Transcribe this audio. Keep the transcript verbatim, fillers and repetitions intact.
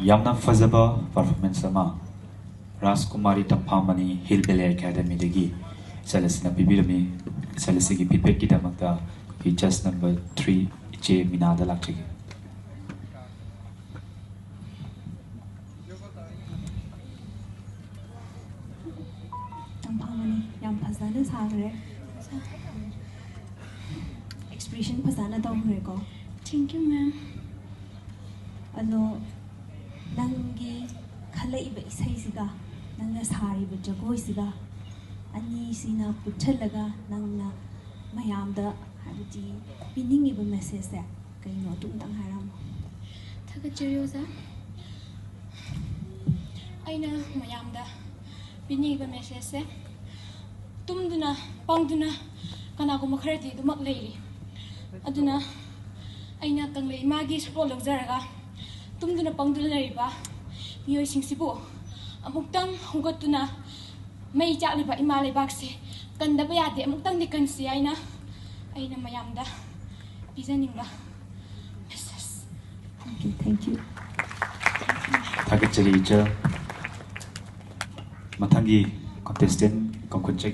ꯌꯥꯝꯅ ꯐꯖꯕ ꯄꯔꯐꯣꯔꯃꯦꯟꯁ ꯑꯃ ꯔꯥꯖꯀꯨꯃꯥꯔꯤ ꯇꯝꯐꯥꯃꯅꯤ ꯍꯤꯜ ꯚꯦꯂꯤ ꯑꯦꯀꯥꯗꯃꯤꯗꯒꯤ ꯏꯆꯜ ꯑꯁꯤꯅ ꯄꯤꯕꯤꯔꯝꯃꯤ꯫ ꯏꯆꯜ ꯑꯁꯤꯒꯤ ꯐꯤꯗꯕꯦꯛꯀꯤꯗꯃꯛꯇ ꯑꯩꯈꯣꯏꯒꯤ ꯖꯁ ꯅꯝꯕꯔ ꯊ꯭ꯔꯤ ꯏꯆꯦ ꯃꯤꯅꯥꯗ ꯂꯥꯛꯆꯒꯦ꯫ ꯇꯝꯐꯥꯃꯅꯤ, ꯌꯥꯝ ꯐꯖꯅ ꯁꯥꯈ꯭ꯔꯦ꯫ ꯑꯦꯛꯁꯄ꯭ꯔꯦꯁꯟ ꯐꯖꯅ ꯇꯧꯈ꯭ꯔꯦꯀꯣ꯫ Thank you, ma'am. ꯑꯗꯣ ꯅꯪꯒꯤ ꯈꯜꯂꯛꯏꯕ ꯏꯁꯩꯁꯤꯒ ꯅꯪꯅ ꯁꯥꯔꯤꯕ ꯖꯒꯣꯏꯁꯤꯒ ꯑꯅꯤꯁꯤꯅ ꯄꯨꯟꯁꯤꯜꯂꯒ ꯅꯪꯅ ꯃꯌꯥꯝꯗ, ꯍꯥꯏꯕꯗꯤ, ꯄꯤꯅꯤꯡꯉꯤꯕ ꯃꯦꯁꯦꯖꯁꯦ ꯀꯩꯅꯣ? ꯑꯗꯨꯝꯇꯪ ꯍꯥꯏꯔꯝꯃꯣ꯫ ꯊꯥꯒꯠꯆꯔꯤ ꯑꯣꯖꯥ꯫ ꯑꯩꯅ ꯃꯌꯥꯝꯗ ꯄꯤꯅꯤꯡꯉꯤꯕ ꯃꯦꯁꯦꯖꯁꯦ, ꯇꯨꯝꯗꯨꯅ ꯄꯪꯗꯨꯅ ꯀꯅꯥꯒꯨꯝꯕ ꯈꯔꯗꯤ ꯑꯗꯨꯃꯛ ꯂꯩꯔꯤ꯫ ꯑꯗꯨꯅ ꯑꯩꯅ ꯀꯪꯂꯩ ꯏꯃꯥꯒꯤ ꯁꯛꯂꯣꯟ ꯂꯧꯖꯔꯒ ꯇꯨꯝꯗꯨꯅ ꯄꯪꯗꯨꯅ ꯂꯩꯔꯤꯕ ꯃꯤꯑꯣꯏꯁꯤꯡꯁꯤꯕꯨ ꯑꯃꯨꯛꯇꯪ ꯍꯧꯒꯠꯇꯨꯅ ꯃꯩ ꯆꯥꯛꯂꯤꯕ ꯏꯃꯥ ꯂꯩꯕꯥꯛꯁꯦ ꯀꯟꯗꯕ ꯌꯥꯗꯦ, ꯑꯃꯨꯛꯇꯪꯗꯤ ꯀꯟꯁꯤ ꯍꯥꯏꯅ ꯑꯩꯅ ꯃꯌꯥꯝꯗ ꯄꯤꯖꯅꯤꯡꯕ ꯃꯦꯁꯦꯖ꯫ Okay, thank you. ꯊꯥꯒꯠꯆꯔꯤ ꯏꯆꯜ꯫ ꯃꯊꯪꯒꯤ ꯀꯣꯟꯇꯦꯁꯇꯦꯟ ꯀꯝꯈꯨꯠꯆꯒꯦ꯫